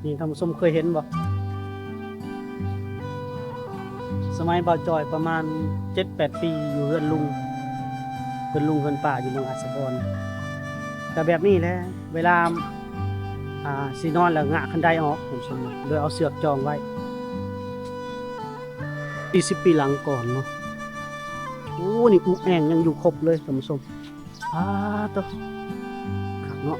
ນີ້ທ່ານຜູ້ຊົມເຄີຍເຫັນບໍ່? ສະໄໝບ່າວຈ່ອຍປະມານເຈັດແປດປີ ຢູ່ເຮືອນລຸງ ເຮືອນລຸງເຮືອນປ້າຢູ່ເມືອງອາດສະພອນ ກະແບບນີ້ແຫຼະ ເວລາ ອ່າ ຊິນອນແລ້ວງະຄັນໄດອອກ ທ່ານຜູ້ຊົມ ໂດຍເອົາເຊືອກຈອງໄວ້ ສີ່ສິບປີຫຼັງກ່ອນເນາະ. ໂອ້ ນີ້ອຸແອງຍັງຢູ່ຄົບເລີຍ ທ່ານຜູ້ຊົມ. ປາດໂທ້ ຄັກເນາະ.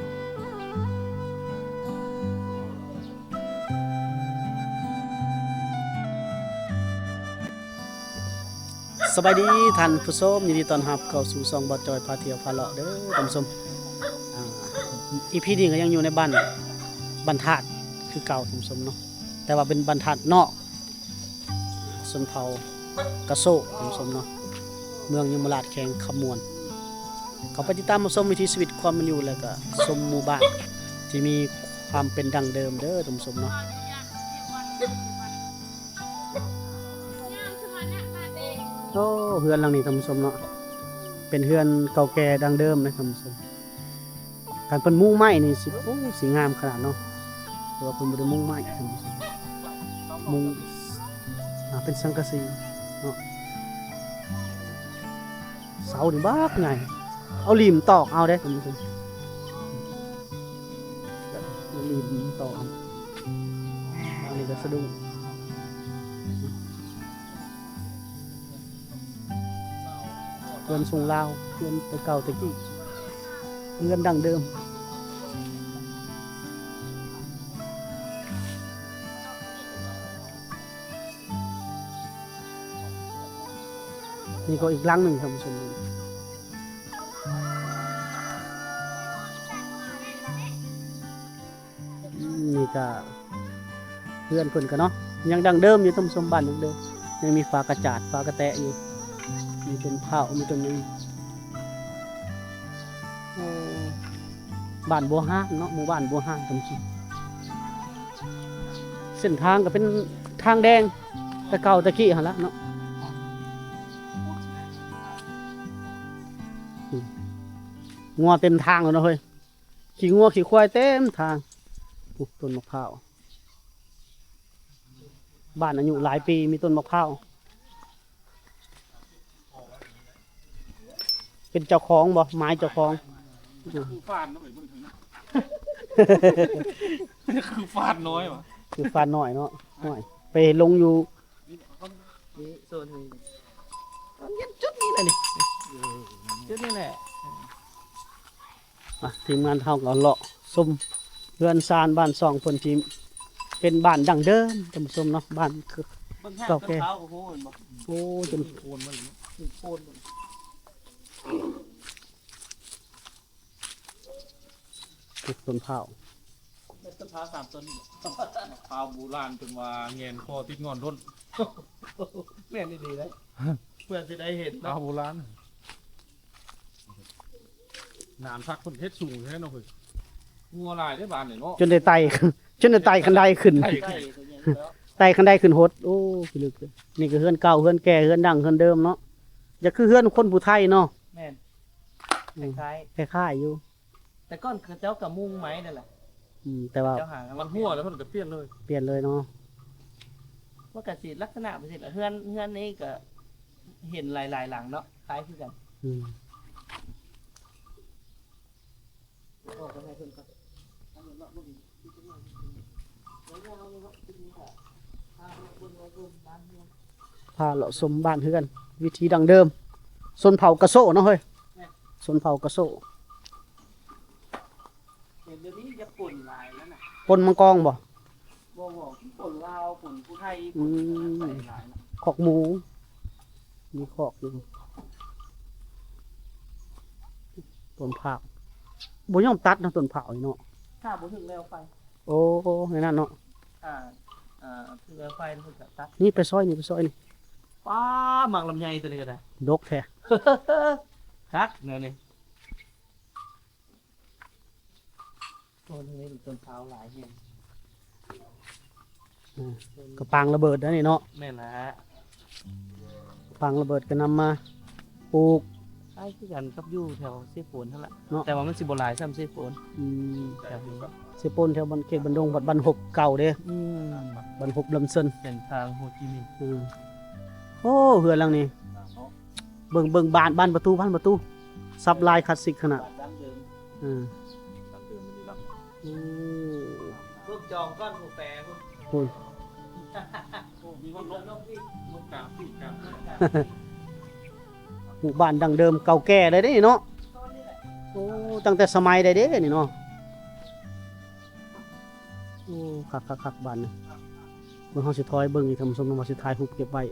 ສະບາຍດີທ່ານຜູ້ຊົມ ຍິນດີຕ້ອນຮັບເຂົ້າສູ່ຊ່ອງບ່າວຈ່ອຍພາທ່ຽວພາເລາະເດີທ່ານຜູ້ຊົມ. ອ່າ ອີພີນີ້ກໍຍັງຢູ່ໃນບ້ານ ບ້ານທາດຄືເກົ່າທ່ານຜູ້ຊົມເນາະ ແຕ່ວ່າເປັນບ້ານທາດນອກ ຊົນເຜົ່າກະໂຊະ ທ່ານຜູ້ຊົມເນາະ ເມືອງຍົມມະລາດ ແຂວງຄຳມ່ວນ. ເຂົ້າໄປຕິດຕາມຮັບຊົມວິຖີຊີວິດຄວາມເປັນຢູ່ ແລ້ວກະຊົມໝູ່ບ້ານທີ່ມີຄວາມເປັນດັ້ງເດີມເດີທ່ານຜູ້ຊົມເນາະ. ໂອ້ ເຮືອນຫຼັງນີ້ທ່ານຜູ້ຊົມເນາະ ເປັນເຮືອນເກົ່າແກ່ດັ້ງເດີມເລີຍທ່ານຜູ້ຊົມ. ຄັນເພິ່ນມຸງໄມ້ນີ້ຊິ ໂອ້ ຊິງາມຂະໜາດເນາະ ແຕ່ວ່າເພິ່ນບໍ່ໄດ້ມຸງໄມ້ ມຸງ ອ່າ ເປັນສັງກະສີເນາະ. ເສົານີ້ບັກໃຫຍ່ ເອົາຫຼີມຕອກເອົາເດ້ທ່ານຜູ້ຊົມ ເອົາຫຼີມຕອກເອົາ. ອັນນີ້ກໍສະດຸ້ງ. ເຮືອນຊົງລາວ ເຮືອນແຕ່ເກົ່າແຕ່ກີ້ ເຮືອນດັ້ງເດີມ. ນີ້ກໍອີກຫຼັງໜຶ່ງທ່ານຜູ້ຊົມ. ນີ້ກະເຮືອນເພິ່ນກະເນາະ ຍັງດັ້ງເດີມຢູ່ທ່ານຜູ້ຊົມ ບ້ານດັ່ງເດີມ ຍັງມີຝາກະຈາດ ຝາກະແຕະຢູ່ ມີຕົ້ນພ້າວ ມີຕົ້ນຫຍັງ. ໂອ້ ບ້ານບົວຮານເນາະ ໝູ່ບ້ານບົວຮານທ່ານຜູ້ຊົມ. ເສັ້ນທາງກະເປັນທາງແດງແຕ່ເກົ່າແຕ່ກີ້ຫັ້ນລະເນາະ. ງົວເຕັມທາງແລ້ວເນາະເຮີ້ຍ. ຂີ້ງົວຂີ້ຄວາຍເຕັມທາງ. ໂອ້ ຕົ້ນໝາກພ້າວ ບ້ານອາຍຸຫຼາຍປີ ມີຕົ້ນໝາກພ້າວ. ເປັນເຈົ້າຂອງບໍ່? ໝາຍເຈົ້າຂອງ. ຄືຟານນ້ອຍວະ ຄືຟານນ້ອຍເນາະ. ໂອ້ຍ ໄປລົງຢູ່ ນີ້ໂຊນນີ້ ມັນເຮັດຈຸດນີ້ແຫຼະນີ້ ຈຸດນີ້ແຫຼະ. ອ່ະ ທີມງານເຮົາກໍເລາະຊົມເຮືອນຊານບ້ານຊ່ອງເພິ່ນທີ່ເປັນບ້ານດັ້ງເດີມທ່ານຜູ້ຊົມເນາະ ບ້ານເກົ່າແກ່. ໂອ້ ຈົນໂຄນມັນ ໂຄນມັນ. ປູກຕົ້ນພ້າວ ຕົ້ນພ້າວສາມຕົ້ນນີ້ ພ້າວບູຮານ ຈົນວ່າແງນຄໍຕິດງ່ອນລົ້ນ. ແມ່ນອີ່ຫຼີເດ້ ເພື່ອຊິໄດ້ເຫັນ ພ້າວບູຮານ. ໜານພັກເພິ່ນເຮັດສູງແທ້ເນາະເຮີ້ຍ ງົວຫຼາຍເດ້ບ້ານນີ້ເນາະ. ຈົນໄດ້ໄຕ່ ຈົນໄດ້ໄຕ່ຄັນໄດຂຶ້ນ ໄຕ່ ໄຕ່ຄັນໄດຂຶ້ນຫົດ. ໂອ້ ພິລຶກເດີ. ນີ້ກໍເຮືອນເກົ່າ ເຮືອນແກ່ ເຮືອນດັ້ງເຮືອນເດີມເນາະ. ຢາກຄືເຮືອນຄົນຜູ້ໄທເນາະ. ແມ່ນ ອືມ ຄ້າຍໆ ຄ້າຍໆຢູ່. ແຕ່ກ່ອນເຂົາເຈົ້າກໍມຸງໄມ້ນັ້ນແຫຼະ. ອືມ ແຕ່ວ່າ ເຈົ້າຫາ ມັນຮົ່ວແລ້ວເພິ່ນກໍປ່ຽນເລີຍ ປ່ຽນເລີຍເນາະ. ມັນກໍຊິລັກສະນະແບບນີ້ແຫຼະ. ເຮືອນ ເຮືອນນີ້ກໍເຫັນຫຼາຍໆຫຼັງເນາະ ຄ້າຍຄືກັນ. ອືມ ພາເລາະຊົມບ້ານເຮືອນ ວິຖີດັ້ງເດີມ ຊົນເຜົ່າກະໂຊະເນາະເຮີ້ຍ. ແມ່ນ ຊົນເຜົ່າກະໂຊະ. ເຫັນດຽວນີ້ຈະປົນຫຼາຍແລ້ວນະ. ປົນມັງກອງບໍ່? ບໍ່ ບໍ່ ຄົນລາວ ຄົນຜູ້ໄທ ອືມ ຄົນໄທຫຼາຍນະ. ຄອກໝູ ມີຄອກຢູ່. ຕົ້ນພ້າວ ບໍ່ຍອມຕັດເນາະ ຕົ້ນພ້າວນີ້ເນາະ. ຖ້າບໍ່ຖືກແລ້ວໄຟ. ໂອ້ ໃນນັ້ນເນາະ. ອ່າ ອ່າ ຖືກແລ້ວໄຟ ເພິ່ນກໍຕັດ. ນີ້ໄປຊອຍນີ້ ໄປຊອຍນີ້. ປ້າ ໝາກລຳໄຍຕົວນີ້ກໍໄດ້ ດົກແທ້. ຄັກແນວນີ້. ໂອ້ ນີ້ຕົ້ນພ້າວຫຼາຍແຮງ. ອືມ ກະປາງລະເບີດໄດ໋ນີ້ເນາະ. ແມ່ນລະ ກະປາງລະເບີດກໍນຳມາປູກ ຄ້າຍຄືກັນກັບຢູ່ແຖວເຊໂປນຫັ້ນລະ ເນາະ ແຕ່ວ່າມັນຊິບໍ່ຫຼາຍສ່ຳເຊໂປນ. ອືມ ແຖວນີ້ ເຊໂປນແຖວບ້ານເຂດບ້ານດົງ ບັດບ້ານຮົບເກົ່າເດ້. ອືມ ບ້ານຮົບລຳເຊີນ ເສັ້ນທາງໂຮຈິມິນ. ອືມ ໂອ້ ເຮືອນຫຼັງນີ້ ເບິ່ງ ເບິ່ງບານ ບານປະຕູ ບານປະຕູ ສັບລາຍຄລາສສິກຂະໜາດ. ເອີ ອືມ ເບິ່ງຈອງກ່ອນຜູ້ແປພຸ້ນ ພຸ້ນ ມີຄົນລົງ ລົງກາງ ກາງ ໝູ່ບ້ານດັ້ງເດີມເກົ່າແກ່ເລີຍເດ້ເນາະ. ໂອ້ ຕັ້ງແຕ່ສະໄໝໃດເດ້ນີ້ເນາະ. ໂອ້ ຄັກໆໆ ບາດນີ້ ເບິ່ງ ເຮົາຊິຖອຍເບິ່ງອີກ ທ່ານຜູ້ຊົມ ວ່າຊິຖ່າຍຮູບເກັບໄວ້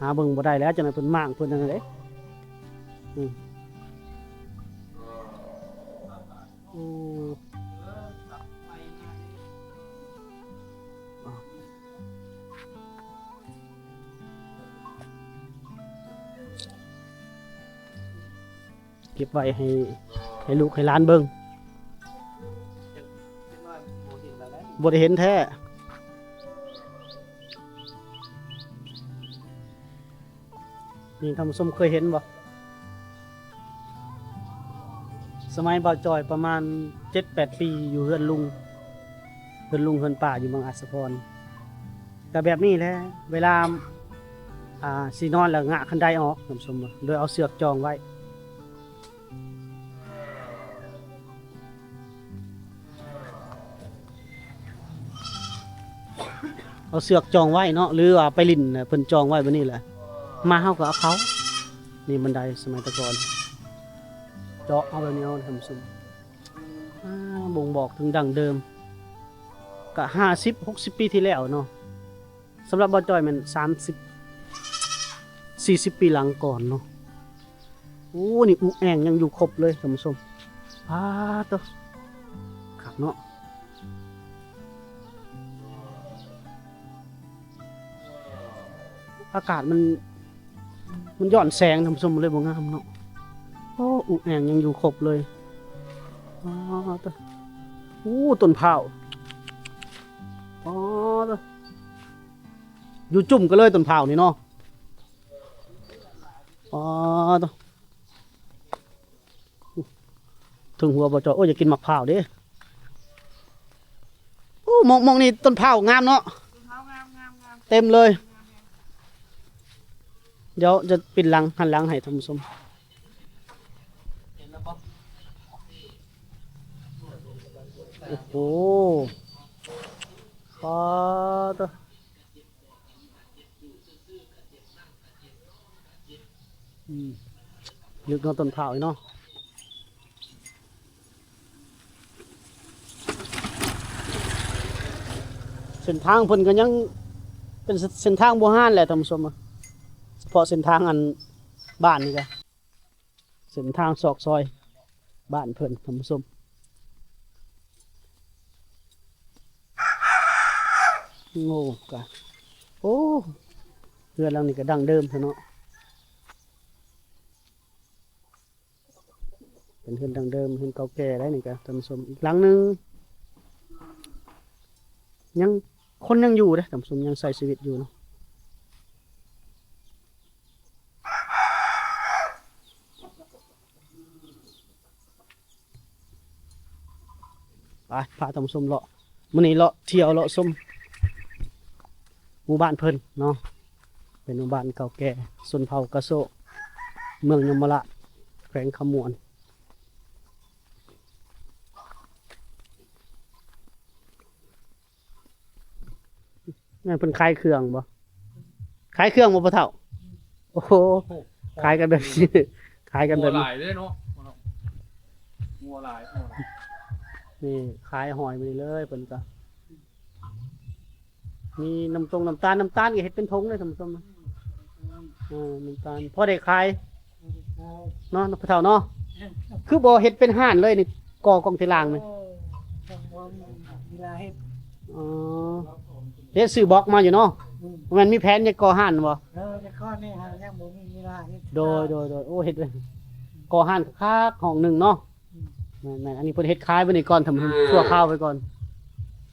ຫາເບິ່ງບໍ່ໄດ້ແລ້ວ ຈັ່ງໃດເພິ່ນມ້າງເພິ່ນນັ້ນເດ້. ອືມ ໂອ້ ເກັບໄວ້ໃຫ້ ໃຫ້ລູກໃຫ້ຫຼານເບິ່ງ ບໍ່ໄດ້ເຫັນແທ້. ນີ້ທ່ານຜູ້ຊົມເຄີຍເຫັນບໍ່? ສະໄໝບ່າວຈ່ອຍປະມານເຈັດແປດປີ ຢູ່ເຮືອນລຸງ ເຮືອນລຸງເຮືອນປ້າຢູ່ເມືອງອາດສະພອນ ກະແບບນີ້ແຫຼະ ເວລາ ອ່າ ຊິນອນແລ້ວງະຄັນໄດອອກ ທ່ານຜູ້ຊົມ ໂດຍເອົາເຊືອກຈອງໄວ້. ເອົາເຊືອກຈອງໄວ້ເນາະ ຫຼືວ່າໄປຫຼິ້ນເພິ່ນຈອງໄວ້ແບບນີ້ແຫຼະ ມາເຮົາກໍເອົາເຂົ້າ. ນີ້ບັນໄດສະໄໝແຕ່ກ່ອນ ເຈາະເອົາແບບນີ້ເອົາ ທ່ານຜູ້ຊົມ ອ່າ ບົ່ງບອກເຖິງດັ້ງເດີມ ກະຫ້າສິບຫົກສິບປີທີ່ແລ້ວເນາະ. ສຳລັບບ່າວຈ່ອຍແມ່ນສາມສິບສີ່ສິບປີຫຼັງກ່ອນເນາະ. ໂອ້ ນີ້ອຸແອງຍັງຢູ່ຄົບເລີຍທ່ານຜູ້ຊົມ. ປາດໂທ້ ຄັກເນາະ ອາກາດມັນ ມັນຍ້ອນແສງທ່ານຜູ້ຊົມ ມັນເລີຍບໍ່ງາມເນາະ. ໂອ້ ອຸແອງຍັງຢູ່ຄົບເລີຍ. ປາດໂທ້ ໂອ້ ຕົ້ນພ້າວ ປາດໂທ້ ຢູ່ຈຸ້ມກັນເລີຍຕົ້ນພ້າວນີ້ເນາະ. ອໍ ໂທ້ ເທິງຫົວບໍ່ເຈາະ. ໂອ້ຍ ຢາກກິນໝາກພ້າວເດ້. ໂອ້ ໝ່ອງ ໝ່ອງນີ້ຕົ້ນພ້າວງາມເນາະ ເຕັມເລີຍ. ດຽວຈະປິ່ນຫຼັງ ຫັນຫຼັງໃຫ້ທ່ານຜູ້ຊົມ. ໂອ້ໂຫ ປາດໂທ້. ອືມ ລຶກເນາະ ຕົ້ນພ້າວນີ້ເນາະ. ເສັ້ນທາງເພິ່ນກໍຍັງເປັນເສັ້ນທາງບູຮານແຫຼະທ່ານຜູ້ຊົມ ສະເພາະເສັ້ນທາງອັນບ້ານນີ້ກະ ເສັ້ນທາງຊອກຊອຍບ້ານເພິ່ນ ທ່ານຜູ້ຊົມ. ໂອ້ ກະ ໂອ້ ເຮືອນຫຼັງນີ້ກະດັ້ງເດີມແທ້ເນາະ. ເປັນເຮືອນດັ້ງເດີມ ເຮືອນເກົ່າແກ່ໄດ໋ນີ້ກະ ທ່ານຜູ້ຊົມ. ອີກຫຼັງໜຶ່ງ ຍັງ ຄົນຍັງຢູ່ເດ້ທ່ານຜູ້ຊົມ ຍັງໃຊ້ຊີວິດຢູ່ເນາະ. ໄປ ພາທ່ານຜູ້ຊົມເລາະ ມື້ນີ້ເລາະທ່ຽວເລາະຊົມໝູ່ບ້ານເພິ່ນເນາະ. ເປັນໝູ່ບ້ານເກົ່າແກ່ ຊົນເຜົ່າກະໂຊະ ເມືອງຍົມມະລາດ ແຂວງຄຳມ່ວນ. ແມ່ນເພິ່ນຂາຍເຄື່ອງບໍ່? ຂາຍເຄື່ອງບໍ່ພໍ່ເຖົ້າ? ໂອ້ໂຫ ຂາຍກັນແບບນີ້ ຂາຍກັນແບບນີ້ ງົວຫຼາຍເດ້ເນາະ ງົວຫຼາຍ ງົວຫຼາຍ. ນີ້ຂາຍຫອຍມື້ນີ້ເລີຍເພິ່ນກະ ມີນ້ຳຕົງນ້ຳຕານ ນ້ຳຕານກະເຮັດເປັນຖົງເລີຍທ່ານຜູ້ຊົມ. ເອີ ນ້ຳຕານພໍໄດ້ຂາຍເນາະ ພໍ່ເຖົ້າເນາະ. ຄືບໍ່ເຮັດເປັນຮ້ານເລີຍນີ້ ກໍ່ກອງເທລາງນີ້? ອໍ ເຮັດຊື້ບລັອກມາຢູ່ເນາະ. ອືມ ບໍ່ແມ່ນມີແຜນຈະກໍ່ຮ້ານບໍ່? ເອີ ຈະກໍ່ນີ້ຫາຍັງບໍ່ມີເວລາເຮັດ. ໂດຍ ໂດຍ ໂດຍ. ໂອ້ ເຮັດ ກໍ່ຮ້ານຄັກໆ ຫ້ອງໜຶ່ງເນາະ. ແມ່ນໆ ອັນນີ້ເພິ່ນເຮັດຂາຍໄວ້ນີ້ກ່ອນ ທຳຊົ່ວຄາວໄວ້ກ່ອນ.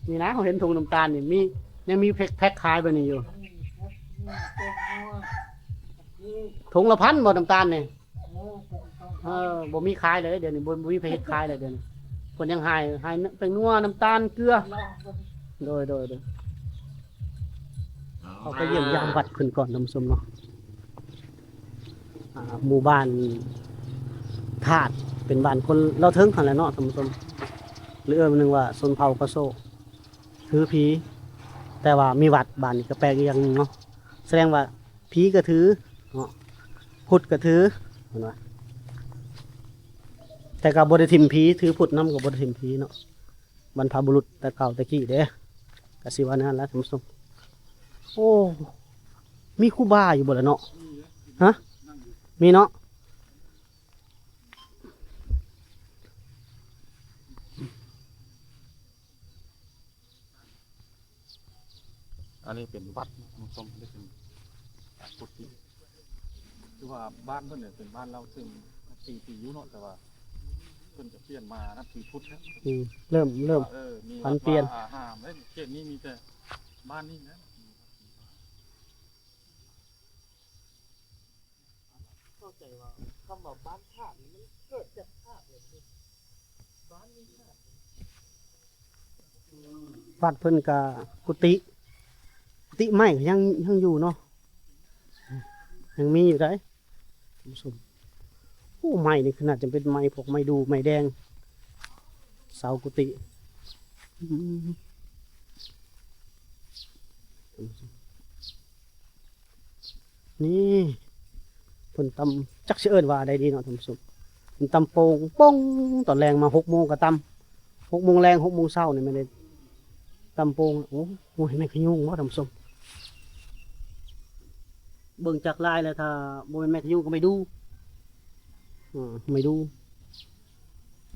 ນີ້ນະ ເຮົາເຫັນຖົງນ້ຳຕານນີ້ ມີ ຍັງມີແພັກ ແພັກຂາຍໄວ້ນີ້ຢູ່. ຖົງລະພັນບໍ່ ນ້ຳຕານນີ້? ເອີ ບໍ່ມີຂາຍເລີຍດຽວນີ້ ບໍ່ ບໍ່ມີໃຜເຮັດຂາຍເລີຍດຽວນີ້. ເພິ່ນຍັງຫາຍ ຫາຍແປ້ງນົວ ນ້ຳຕານ ເກືອ. ໂດຍ ໂດຍ ໂດຍ. ເຮົາໄປຢ້ຽມຢາມວັດເພິ່ນກ່ອນທ່ານຜູ້ຊົມເນາະ. ອ່າ ໝູ່ບ້ານທາດ ເປັນບ້ານຄົນລາວເທິງຫັ້ນແຫຼະເນາະທ່ານຜູ້ຊົມ ຫຼືເອີ້ນໜຶ່ງວ່າຊົນເຜົ່າກະໂຊ ຖືຜີ ແຕ່ວ່າມີວັດ. ບ້ານນີ້ກໍແປກອີກຢ່າງໜຶ່ງເນາະ ສະແດງວ່າຜີກໍຖືເນາະ ພຸດກໍຖື ເພິ່ນວ່າ. ແຕ່ກໍບໍ່ໄດ້ຖິ້ມຜີ ຖືພຸດນຳກໍບໍ່ໄດ້ຖິ້ມຜີເນາະ. ບັນພະບຸລຸດແຕ່ເກົ່າແຕ່ກີ້ເດ້ ກະຊິວ່າແນວນັ້ນແຫຼະທ່ານຜູ້ຊົມ. ໂອ້ ມີຄູບາຢູ່ບໍ່ລະເນາະ? ຮະ? ມີເນາະ. ອັນນີ້ເປັນວັດນະທ່ານຜູ້ຊົມ ອັນນີ້ເປັນກຸຕິ. ຄືວ່າບ້ານເພິ່ນນີ້ເປັນບ້ານລາວເຖິງສີ່ປີຢູ່ເນາະ ແຕ່ວ່າເພິ່ນຈະປ່ຽນມານັບຖືພຸດແລ້ວ. ອືມ ເລີ່ມ ເລີ່ມ ເອີ ມີ ຜັນປ່ຽນ ວັດວາອາຮາມເດ້. ເຂດນີ້ມີແຕ່ບ້ານນີ້ນະ. ເຂົ້າໃຈວ່າຄຳວ່າບ້ານທາດນີ້ມັນເກີດຈາກທາດເລີຍ. ວັດເພິ່ນກະ ກຸຕິ ກຸຕິໄມ້ກໍຍັງ ຍັງຢູ່ເນາະ ຍັງມີຢູ່ໃດ໋ທ່ານຜູ້ຊົມ. ໂອ້ ໄມ້ນີ້ຂະໜາດຈະເປັນໄມ້ ພວກໄມ້ດູ່ ໄມ້ແດງ ເສົາກຸຕິ. ອືມ ນີ້ເພິ່ນຕຳ ຈັກຊິເອີ້ນວ່າໃດດີເນາະທ່ານຜູ້ຊົມ. ເພິ່ນຕຳໂປ່ງ ໂປ່ງ ຕອນແລງມາ ຫົກໂມງກໍຕຳ ຫົກໂມງແລງ ຫົກໂມງເຊົ້ານີ້ແມ່ນໄດ້ຕຳໂປ່ງ. ໂອ້ ໂອ້ຍ ແມ່ນຂະຍຸງບໍ່ທ່ານຜູ້ຊົມ? ເບິ່ງຈາກລາຍແລ້ວ ຖ້າບໍ່ແມ່ນແມ່ນຂະຍຸງກໍໄມ້ດູ່ ອືມ ໄມ້ດູ່.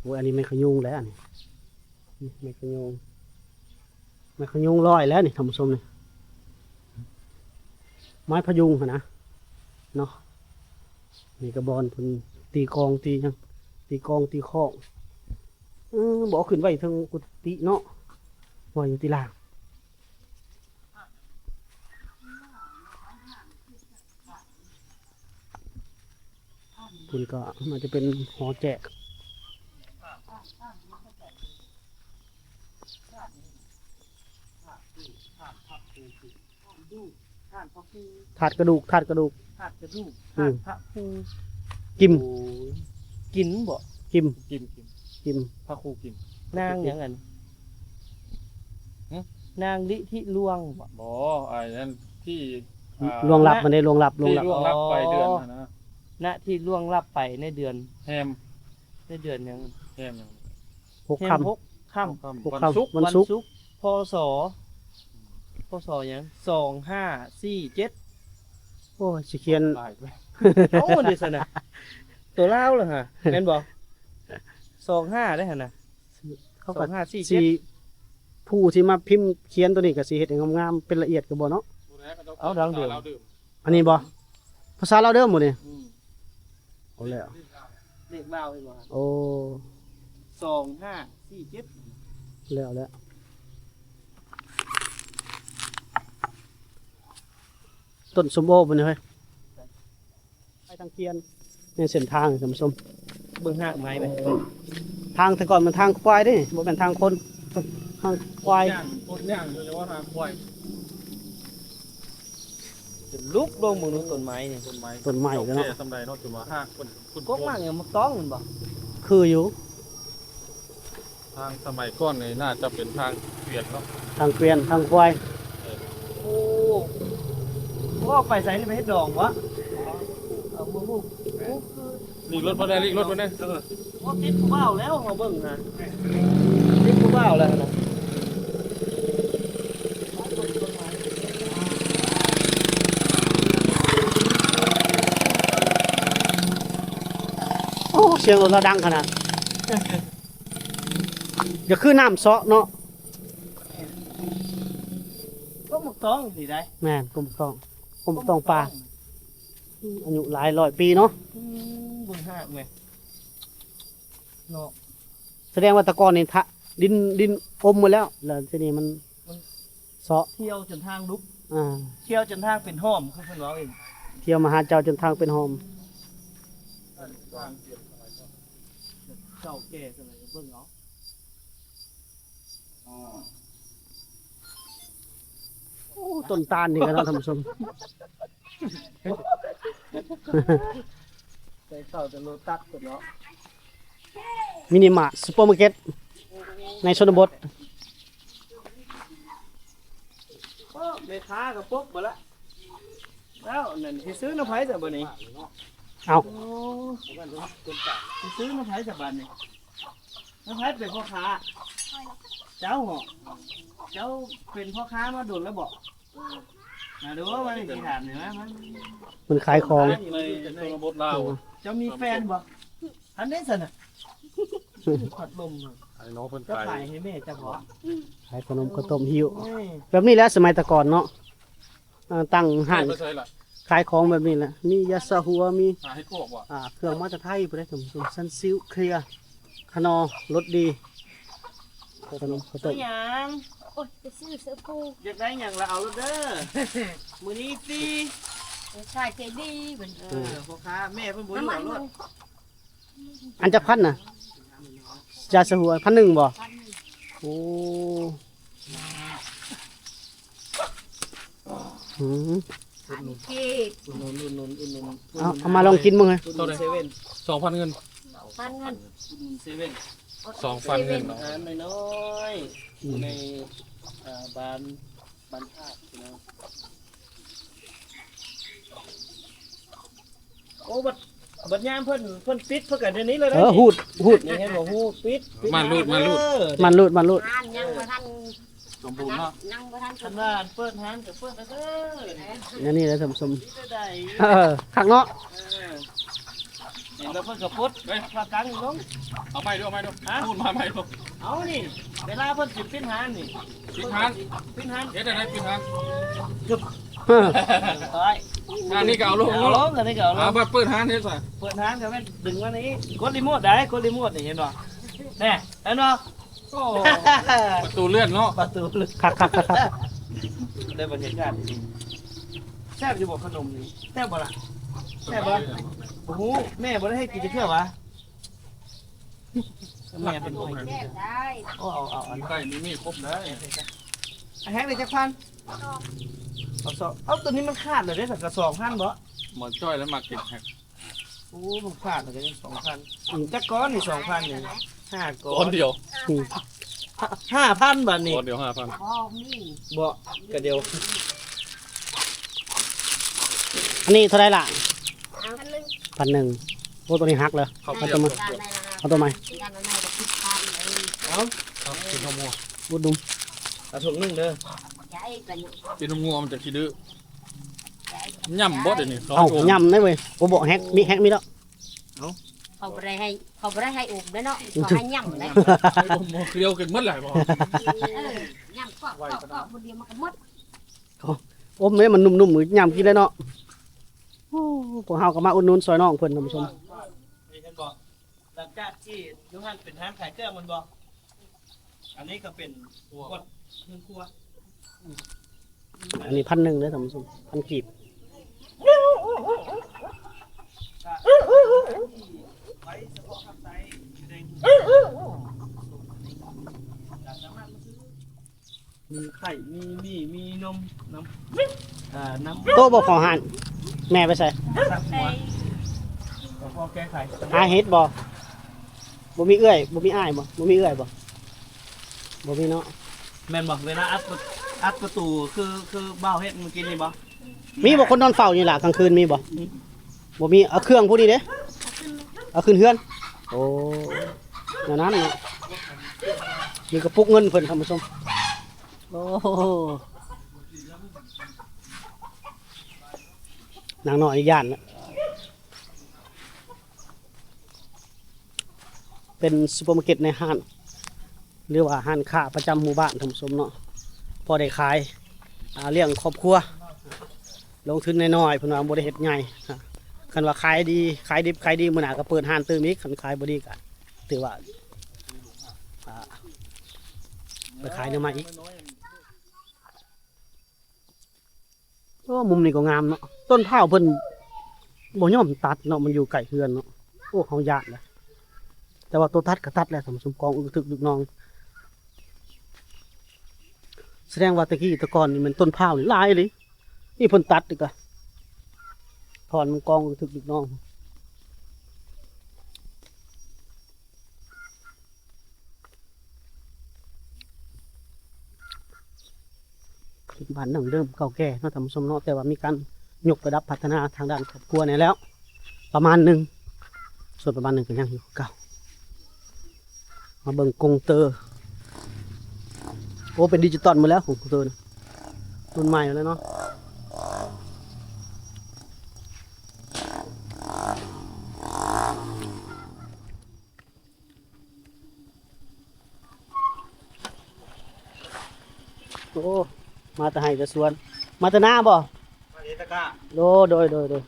ໂອ້ຍ ອັນນີ້ແມ່ນຂະຍຸງແລ້ວ ອັນນີ້ ນີ້ແມ່ນຂະຍຸງ ແມ່ນຂະຍຸງລອຍແລ້ວນີ້ທ່ານຜູ້ຊົມນີ້ ໄມ້ພະຍຸງຫັ້ນນະເນາະ. ນີ້ກະບ່ອນເພິ່ນຕີກອງຕີຫຍັງ ຕີກອງຕີຄ້ອງ. ເອີ ບໍ່ເອົາຂຶ້ນໄວ້ເທິງກຸຕິເນາະ ໄວ້ຢູ່ທີ່ລ່າງ. ພຸ້ນກໍໜ້າຈະເປັນຫໍແຈກ ທາດກະດູກ ທາດກະດູກ ທາດກະດູກ ອືມ ທາດພະພູ ກິມ ໂອ້ຍ ກິນບໍ? ກິມ ກິມ ກິມ ກິມ ພະຄູກິມ ນາງຫຍັງອັນ ຫຶ? ນາງລິທິລວງບໍ? ບໍ່ ອັນນັ້ນທີ່ ອ່າ ລ່ວງລັບ ນະ ມັນໄດ້ລ່ວງລັບ ລ່ວງລັບ ທີ່ລ່ວງລັບໄປເດືອນຫັ້ນນະ ນະ ທີ່ລ່ວງລັບໄປໃນເດືອນ ແຮມ ໃນເດືອນຫຍັງ? ແຮມຫຍັງ? ຫົກຄ່ຳ ຫົກຄ່ຳ ຫົກຄ່ຳ ວັນສຸກ ວັນສຸກ ພ.ສ. ພ.ສ. ຫຍັງ? ສອງຫ້າສີ່ເຈັດ ໂອ້ຍ ຊິຂຽນຫຼາຍ ເອົ້າ ເດຊັ້ນນະ ໂຕລາວລະຫະ ແມ່ນບໍ່? ສອງຫ້າເດ້ຫັ້ນນະ ເຂົາກໍ ສອງຫ້າສີ່ເຈັດ ຊິ ຜູ້ທີ່ມາພິມຂຽນໂຕນີ້ກໍຊິເຮັດໃຫ້ງາມໆ ເປັນລະອຽດກໍບໍ່ເນາະ ເອົາ ດັງເດີມ ອັນນີ້ບໍ່? ພາສາລາວເດີມບໍ່ນີ້? ອືມ ເອົາແລ້ວ ເລກລາວເຫັນບໍ່? ໂອ້ ສອງຫ້າສີ່ເຈັດ ແລ້ວແຫຼະ ຕົ້ນສົ້ມໂອບໍ່ນີ້ເຮີ້ຍ? ໄປທາງຂຽນ ໃນເສັ້ນທາງທ່ານຜູ້ຊົມ ເບິ່ງຮາກໄມ້ໄປ ທາງແຕ່ກ່ອນມັນທາງຄວາຍເດ້ ບໍ່ແມ່ນທາງຄົນ ທາງຄວາຍ ຄົນຍ່າງ ຄົນຍ່າງຢູ່ ຢ່າວ່າທາງຄວາຍ ຈະລຸກລົງເບິ່ງດູຕົ້ນໄມ້ນີ້ ຕົ້ນໄມ້ ຕົ້ນໄມ້ເນາະ ເກົ່າແກ່ສ່ຳໃດເນາະ ຈົນວ່າຮາກເພິ່ນຂຶ້ນ ກົກໝາກຫຍັງ ໝາກຕອງແມ່ນບໍ່? ຄືຢູ່ ທາງສະໄໝກ່ອນນີ້ໜ້າຈະເປັນທາງເກວຽນເນາະ ທາງເກວຽນ ທາງຄວາຍ ເອີ ໂອ້ ເຂົາເອົາໄປໃສນີ້ ໄປເຮັດດອງບໍ? ເອົາມາປູກ ປູກຄື ຫຼີກລົດມາແດ່ ຫຼີກລົດມາແດ່ ເອີ ໂອ້ ຕິດຜູ້ບ່າວແລ້ວ ເຮົາເບິ່ງນະ ຕິດຜູ້ບ່າວແລ້ວນະ ໂອ້ ສຽງລົດລາວດັງຂະໜາດ ຢ່າຄືນ້ຳເຊາະເນາະ ກົກໝາກຕອງນີ້ໄດ໋ ແມ່ນ ກົກໝາກຕອງ ກົກໝາກຕອງປ່າ ອືມ ອາຍຸຫຼາຍຮ້ອຍປີເນາະ ອືມ ເບິ່ງຮາກແມ່ ເນາະ ສະແດງວ່າແຕ່ກ່ອນນີ້ ດິນ ດິນອົມໝົດແລ້ວ ແລ້ວທີນີ້ມັນ ມັນເຊາະ ທ່ຽວຈົນທາງຫຼຸບ ອ່າ ທ່ຽວຈົນທາງເປັນຮ່ອມ ຄືເພິ່ນເວົ້າເອງ ທ່ຽວມາຫາເຈົ້າຈົນທາງເປັນຮ່ອມ ເກົ່າແກ່ສ່ຳໃດກໍເບິ່ງເອົາ. ໂອ້ ຕົ້ນຕານນີ້ກໍເນາະທ່ານຜູ້ຊົມ. ໃສ່ເຂົ້າແຕ່ໂລຕັດພຸ້ນເນາະ. ມິນິມາດ ຊຸບເປີມາເກັດໃນຊົນນະບົດ. ໂອ້ ແມ່ຄ້າກໍປົບເບິດລະ. ແລ້ວນັ້ນຊິຊື້ນຳໃຜຊະບັດນີ້? ເອົ້າ ໂອ້ ຊິຊື້ນຳໃຜຊະບັດນີ້? ນຳໃຜເປັນພໍ່ຄ້າ? ເຈົ້າເຫາະ? ເຈົ້າເປັນພໍ່ຄ້າມາດົນແລ້ວບໍ? ມາດູ ມານີ້ຊິຖາມນີ້ ມາ ມາ. ເພິ່ນຂາຍຂອງໃນຊົນນະບົດລາວ. ເຈົ້າມີແຟນບໍ່? ອັນນີ້ຊັ້ນນະ ພັດລົມ ໃຫ້ນ້ອງເພິ່ນຂາຍ ຂາຍໃຫ້ແມ່ເຈົ້າບໍ? ຂາຍຂະໜົມເຂົ້າຕົ້ມຫິ້ວ ແບບນີ້ແຫຼະ ສະໄໝແຕ່ກ່ອນເນາະ. ເອີ ຕັ້ງຮ້ານຂາຍຂອງແບບນີ້ແຫຼະ ມີຢາສະຫົວ ມີ ຫາເຫັດປວກບໍ່? ອ່າ ເຄື່ອງມາແຕ່ໄທພຸ້ນເດ້ທ່ານຜູ້ຊົມ ຊັນຊິວ ເຄລຍ ຂະໜໍ່ ລົດດີ ຂະໜົມເຂົ້າຕົ້ມ. ຫຍັງ? ໂອ້ຍ ໄປຊື້ເສື້ອປູ ຢາກໄດ້ຫຍັງລະເອົາໂລດເດີ ມື້ນີ້ຟຣີ. ເອີ ຂາຍໃຈດີເພິ່ນ ເອີ ພໍ່ຄ້າ ແມ່ເພິ່ນບໍ່ຢູ່ເອົາໂລດ. ອັນຈັກພັນນະ? ຢາສະຫົວ ພັນໜຶ່ງບໍ? ໂອ້ ອືມ ພັນກີບ ອຸດໜູນ ອຸດໜູນ ອຸດໜູນ ເອົາ ເອົາມາລອງກິນເບິ່ງເຮີ້ຍ. ເທົ່າໃດ? ສອງພັນເງິນ ພັນເງິນ ອຸດໜູນເຊເວັ່ນ ສອງພັນເງິນເນາະ. ຮ້ານນ້ອຍໆ ຢູ່ໃນ ເອີ ບ້ານ ບ້ານທາດເນາະ. ໂອ້ ບັດ ບັດຍາມເພິ່ນ ເພິ່ນປິດ ເພິ່ນກໍດຽວນີ້ເລີຍ. ເອີ ຮູດ ຮູດ ນີ້ເຫັນບໍ່? ຮູດ ປິດ ປິດ ມາຮູດ ມາຮູດ ເອີ ມາຮູດ ມາຮູດ. ຮ້ານຍັງບໍ່ທັນສົມບູນເນາະ ຍັງບໍ່ທັນສົມບູນ. ຄັນວ່າເປີດຮ້ານກໍເປີດແລ້ວເດີ ແນວນີ້ແຫຼະທ່ານຜູ້ຊົມ. ເອີ ຄັກເນາະ. ເອີ ເຫັນແລ້ວເພິ່ນກໍປົດ ເອີ ຜ້າກັງລົງ. ເອົາໃໝ່ດູ ເອົາໃໝ່ດູ ຫາ? ປູນມາໃໝ່ດູ. ເອົານີ້ ເວລາເພິ່ນຊິປິດຮ້ານນີ້ ປິດຮ້ານ ປິດຮ້ານ ເຮັດຈັ່ງໃດປິດຮ້ານ? ເກືອບ ເອີ ຮ້ານນີ້ກໍເອົາລົງ ເອົາລົງ ເນາະ ອັນນີ້ກໍເອົາລົງ. ອ່າ ບັດເປີດຮ້ານເຮັດໃສ? ເປີດຮ້ານກໍແມ່ນດຶງມານີ້ ກົດຣີໂມດໄດ້ ກົດຣີໂມດນີ້ ເຫັນບໍ່? ແນ່ ເຫັນບໍ່? ໂອ້ ປະຕູເລື່ອນເນາະ ປະຕູເລື່ອນ. ຄັກໆໆໆ ໄດ້ບັນຍາກາດດີ. ແຊບຢູ່ບໍ່ຂະໜົມນີ້? ແຊບບໍ່ລະ? ແຊບບໍ່? ບໍ່ຮູ້ ແມ່ບໍ່ໄດ້ເຮັດກິນຈັກເທື່ອຫວາ? ແມ່ເປັນຜູ້ເຮັດ. ແຊບໄດ້. ໂອ້ ເອົາ ເອົາ ເອົາ ມີໄກ່ມີໝີ່ຄົບໄດ້. ແຮກໄດ້ຈັກພັນ? ເອົາສອງ ເອົາ ໂຕນີ້ມັນຂາດແລ້ວເດ້ ກະສອງພັນບໍ່? ໝໍຈ້ອຍລະມັກກິນແຮກ. ໂອ້ ມັນຂາດແລ້ວກະຍັງສອງພັນ. ອືມ ຈັກກ້ອນນີ້ ສອງພັນນີ້? ຫ້າກ້ອນ. ກ້ອນດຽວ. ອືມ ຫ້າພັນບາດນີ້ ກ້ອນດຽວຫ້າພັນ. ບໍ່ ກະດຽວ. ອັນນີ້ເທົ່າໃດລະ? ພັນໜຶ່ງ ພັນໜຶ່ງ. ໂອ້ ໂຕນີ້ຫັກເລີຍ. ເອົາໂຕໃໝ່ ເອົາໂຕໃໝ່. ເອົາ ເອົາກິນຫອມຫົວ ອຸດໜູນ. ເອົາຖົງໜຶ່ງເດີ. ກິນຫອມຫົວມັນຈະຂີ້ດື້. ຫຍ້ຳບໍ່ດຽວນີ້? ເອົາ ຫຍ້ຳໄດ້ເວີຍ. ບໍ່ ບໍ່ ແຮກມີ ແຮກມີແລ້ວ. ເອົາ ເຂົາບໍ່ໄດ້ໃຫ້ ເຂົາບໍ່ໄດ້ໃຫ້ອຸມເດ້ເນາະ ເຂົາໃຫ້ຫຍ້ຳເດ້. ເຂົາບໍ່ ເຄີຍກິນໝົດຫຼາຍບໍ່? ເອີ ຫຍ້ຳກອບໆໆ ຄົນດຽວມັນກໍໝົດ. ໂອ້ ອົມເດ້ ມັນນຸ້ມໆ ຫຍ້ຳກິນໄດ້ເນາະ. ໂອ້ ພວກເຮົາກໍມາອຸດໜູນຊ່ອຍນ້ອງເພິ່ນ ທ່ານຜູ້ຊົມ. ເຫັນບໍ່? ຫຼັງຈາກທີ່ຢູ່ຫັ້ນເປັນຮ້ານຂາຍເຄື່ອງແມ່ນບໍ່? ອັນນີ້ກໍເປັນຄົວ ເຮືອນຄົວ. ອັນນີ້ພັນໜຶ່ງເດີທ່ານຜູ້ຊົມ ພັນກີບ. ໄວ້ສະເພາະຮັບໃຊ້ຢູ່ໃນ ສາມາດມາຊື້ ມີໄຂ່ ມີໝີ່ ມີນົມ ນ້ຳ ເອີ ນ້ຳ ໂຕບໍ່ເຂົ້າຮ້ານ ແມ່ໄປໃສ? ພວກແກ້ໄຂ ຫາເຫັດບໍ່? ບໍ່ມີເອື້ອຍ ບໍ່ມີອ້າຍບໍ່? ບໍ່ມີເອື້ອຍບໍ່? ບໍ່ມີເນາະ. ແມ່ນບໍ່? ເວລາອັດ ອັດປະຕູ ຄື ຄືບ່າວເຮັດມື້ກີ້ນີ້ບໍ່? ມີບໍ່ຄົນນອນເຝົ້າຢູ່ລະກາງຄືນ ມີບໍ່? ອືມ ບໍ່ມີ. ເອົາເຄື່ອງພວກນີ້ເດ້ ເອົາຂຶ້ນເຮືອນ. ໂອ້ ແນວນັ້ນເນາະ. ມີກະປຸກເງິນເພິ່ນ ທ່ານຜູ້ຊົມ. ໂອ້ ນາງນ້ອຍຢ້ານນະ. ເປັນຊຸບເປີມາເກັດໃນຮ້ານ ຫຼືວ່າຮ້ານຄ້າປະຈຳໝູ່ບ້ານ ທ່ານຜູ້ຊົມເນາະ. ພໍໄດ້ຂາຍ ອ່າ ລ້ຽງຄອບຄົວ ລົງທຶນນ້ອຍໆ ເພິ່ນວ່າບໍ່ໄດ້ເຮັດໃຫຍ່. ຄັນວ່າຂາຍດີ ຂາຍດິບຂາຍດີ ມື້ໜ້າກໍເປີດຮ້ານຕື່ມອີກ. ຄັນຂາຍບໍ່ດີກໍຖືວ່າ ອ່າ ໄປຂາຍແນວໃໝ່ອີກ. ໂອ້ ມຸມນີ້ກໍງາມເນາະ. ຕົ້ນພ້າວເພິ່ນບໍ່ຍອມຕັດເນາະ ມັນຢູ່ໃກ້ເຮືອນເນາະ. ໂອ້ ເຮົາຢ້ານແຫຼະ ແຕ່ວ່າໂຕຕັດກໍຕັດແລ້ວທ່ານຜູ້ຊົມ ກອງອຶກທຶກລຶກໜອງ. ສະແດງວ່າແຕ່ກີ້ແຕ່ກ່ອນນີ້ແມ່ນຕົ້ນພ້າວນີ້ຫຼາຍອີ່ຫຼີ ນີ້ເພິ່ນຕັດນີ້ກະ ທ່ອນມັນກອງອຶກທຶກລຶກໜອງ. ເປັນບ້ານດັ້ງເດີມເກົ່າແກ່ເນາະທ່ານຜູ້ຊົມເນາະ ແຕ່ວ່າມີການຍົກລະດັບພັດທະນາທາງດ້ານຄອບຄົວແດ່ແລ້ວປະມານໜຶ່ງ ສ່ວນປະມານໜຶ່ງກໍຍັງຢູ່ຄືເກົ່າ. ມາເບິ່ງກົງເຕີ ໂອ້ ເປັນດິຈິຕອນໝົດແລ້ວ ກົງເຕີນະ ລຸ້ນໃໝ່ແລ້ວເນາະ. ໂອ້ ມາແຕ່ໄຮ່ແຕ່ສວນ ມາແຕ່ນາບໍ່? ມາເຮັດຕະກາ. ໂດ ໂດຍ ໂດຍ ໂດຍ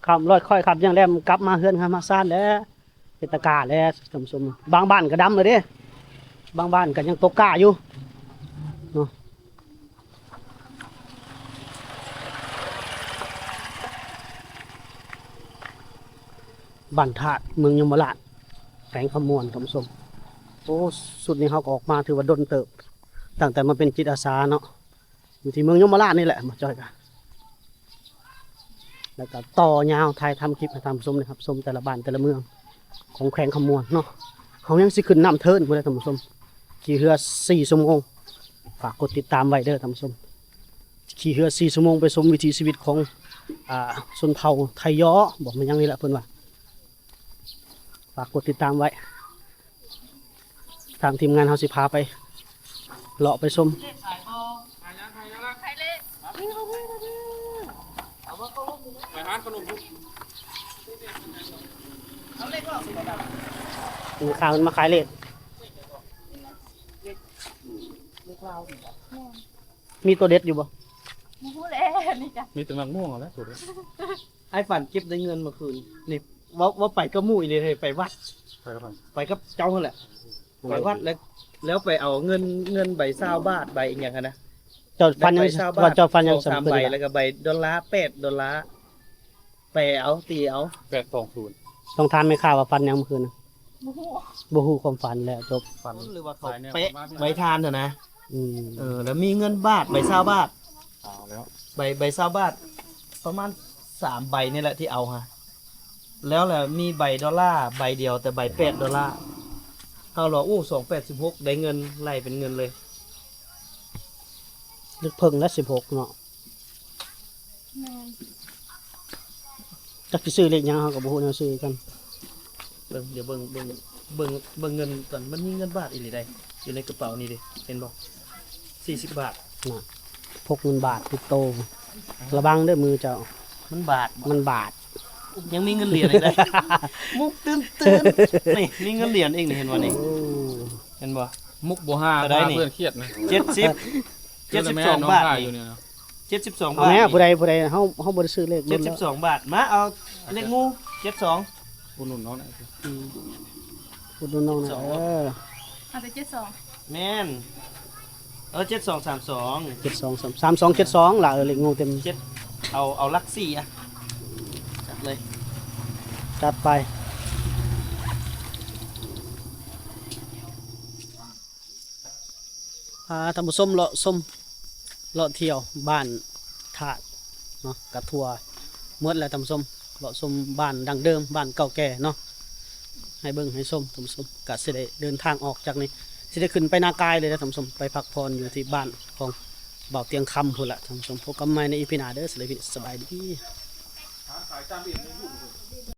ຄ່ຳລອຍຄ້ອຍຄ່ຳຢ່າງແລມກັບມາເຮືອນເຮືອນມາຊານແລ້ວ ເຮັດຕະກາແລ້ວທ່ານຜູ້ຊົມ. ບາງບ້ານກໍດຳແລ້ວເດ້ ບາງບ້ານກໍຍັງຕົກກ້າຢູ່ເນາະ. ບ້ານທາດ ເມືອງຍົມມະລາດ ແຂວງຄຳມ່ວນ ທ່ານຜູ້ຊົມ. ໂອ້ ຊຸດນີ້ເຮົາກໍອອກມາຖືວ່າດົນເຕີບ ຕັ້ງແຕ່ມາເປັນຈິດອາສາເນາະ ຢູ່ທີ່ເມືອງຍົມມະລາດນີ້ແຫຼະ ມາຈອຍກະ ແລ້ວກໍຕໍ່ຍາວ ຖ່າຍທຳຄລິບໃຫ້ທ່ານຜູ້ຊົມໄດ້ຮັບຊົມແຕ່ລະບ້ານແຕ່ລະເມືອງຂອງແຂວງຄຳມ່ວນເນາະ. ເຮົາຍັງຊິຂຶ້ນນ້ຳເທີນພຸ້ນແຫຼະທ່ານຜູ້ຊົມ ຂີ່ເຮືອສີ່ຊົ່ວໂມງ ຝາກກົດຕິດຕາມໄວ້ເດີທ່ານຜູ້ຊົມ. ຂີ່ເຮືອສີ່ຊົ່ວໂມງໄປຊົມວິຖີຊີວິດຂອງ ອ່າ ຊົນເຜົ່າໄທຢໍບໍ ແມ່ນຫຍັງນີ້ແຫຼະເພິ່ນວ່າ ຝາກກົດຕິດຕາມໄວ້ ທາງທີມງານເຮົາຊິພາໄປເລາະໄປຊົມ. ໄປຮ້ານຂະໜົມພຸ້ນ ແມ່ຄ້າເພິ່ນມາຂາຍເລກ ມີຕົວເດັດຢູ່ບໍ່? ບໍ່ຮູ້ແຫຼະ ນີ້ກະ ມີແຕ່ໝາກມ່ວງຫັ້ນແຫຼະ ໂຕເດັດ. ອ້າຍຝັນເກັບໄດ້ເງິນເມື່ອຄືນນີ້ ເວົ້າ ເວົ້າໄປກັບໝູ່ອີ່ຫຼີເດ ໄປວັດ ໄປກັບໃຜ? ໄປກັບເຈົ້າຫັ້ນແຫຼະ ໄປວັດແລ້ວ ແລ້ວໄປເອົາເງິນ ເງິນໃບຊາວບາດ ໃບອີ່ຫຍັງຫັ້ນນະ. ເຈົ້າຝັນຫຍັງ? ວ່າເຈົ້າຝັນຫຍັງ? ສອງສາມໃບ ແລ້ວກໍໃບໂດລາ ແປດໂດລາ ແປເອົາ ຕີເອົາ ແປດສອງສູນ. ຕ້ອງຖາມແມ່ຄ້າວ່າຝັນຫຍັງມື້ຄືນນະ? ບໍ່ຮູ້ ບໍ່ຮູ້ຄວາມຝັນແລ້ວ ຈົບ. ຝັນ ຫຼືວ່າເຂົາແປະໃບທານຫັ້ນນະ. ອືມ ເອີ ແລ້ວມີເງິນບາດ ໃບຊາວບາດ ເອົາແລ້ວ ໃບ ໃບຊາວບາດ ປະມານສາມໃບນີ້ແຫຼະທີ່ເອົາຫາ ແລ້ວລະມີໃບໂດລາໃບດຽວ ແຕ່ໃບແປດໂດລາ. ເຮົາລະ ໂອ້ ສອງແປດສິບຫົກ ໄດ້ເງິນ ໄລ່ເປັນເງິນເລີຍ ລຶກເພິ່ງລະສິບຫົກເນາະ. ແມ່ນ ຈັກຊິຊື້ເລກຫຍັງ ເຮົາກໍບໍ່ຮູ້ແນວຊື້ຄືກັນ. ເບິ່ງ ດຽວເບິ່ງ ເບິ່ງ ເບິ່ງ ເບິ່ງເງິນກ່ອນ ມັນມີເງິນບາດອີ່ຫຼີໃດ໋ ຢູ່ໃນກະເປົານີ້ເດ ເຫັນບໍ່? ສີ່ສິບບາດນະ ພົກເງິນບາດຕິດໂຕ. ລະວັງເດີມືເຈົ້າ ມັນບາດ ມັນບາດ. ຍັງມີເງິນຫຼຽນອີກໃດ໋ ມຸກຕື່ນໆ ນີ້ ມີເງິນຫຼຽນອີກນີ້ ເຫັນບໍ່ນີ້? ໂອ້ ເຫັນບໍ່? ມຸກບໍ່ຫາ ເທົ່າໃດນີ້? ເພື່ອນຄຽດນະ ເຈັດສິບ ເຈັດສິບສອງບາດນີ້. ເຈັດສິບສອງບາດ. ເອົາແມ່ ຜູ້ໃດ ຜູ້ໃດ ເຮົາ ເຮົາບໍ່ໄດ້ຊື້ເລກ ເຈັດສິບສອງບາດ. ມາເອົາເລກງູ ເຈັດສອງ ອຸດໜູນນ້ອງ. ອືມ ອຸດໜູນນ້ອງນະ. ເອີ ເອົາແຕ່ເຈັດສອງ. ແມ່ນ ເອີ ເຈັດສອງສາມສອງ ເຈັດສອງ ສາມສອງ ເຈັດສອງລະ. ເອີ ເລກງູເຕັມ ເຈັດ ເອົາ ເອົາຫຼັກສີ່ອະ ຈັດເລີຍ ຈັດໄປ. ພາທ່ານຜູ້ຊົມເລາະຊົມ ເລາະທ່ຽວບ້ານທາດເນາະ ກະທົ່ວໝົດແລ້ວທ່ານຜູ້ຊົມ. ເລາະຊົມບ້ານດັ້ງເດີມ ບ້ານເກົ່າແກ່ເນາະ ໃຫ້ເບິ່ງໃຫ້ຊົມທ່ານຜູ້ຊົມ. ກະຊິໄດ້ເດີນທາງອອກຈາກນີ້ ຊິໄດ້ຂຶ້ນໄປນາກາຍເລີຍນະທ່ານຜູ້ຊົມ ໄປພັກຜ່ອນຢູ່ທີ່ບ້ານຂອງບ່າວຕຽງຄຳພຸ້ນລະທ່ານຜູ້ຊົມ. ພົບກັນໃໝ່ໃນອີພີໜ້າເດີ. ສະບາຍດີ ສະບາຍດີ.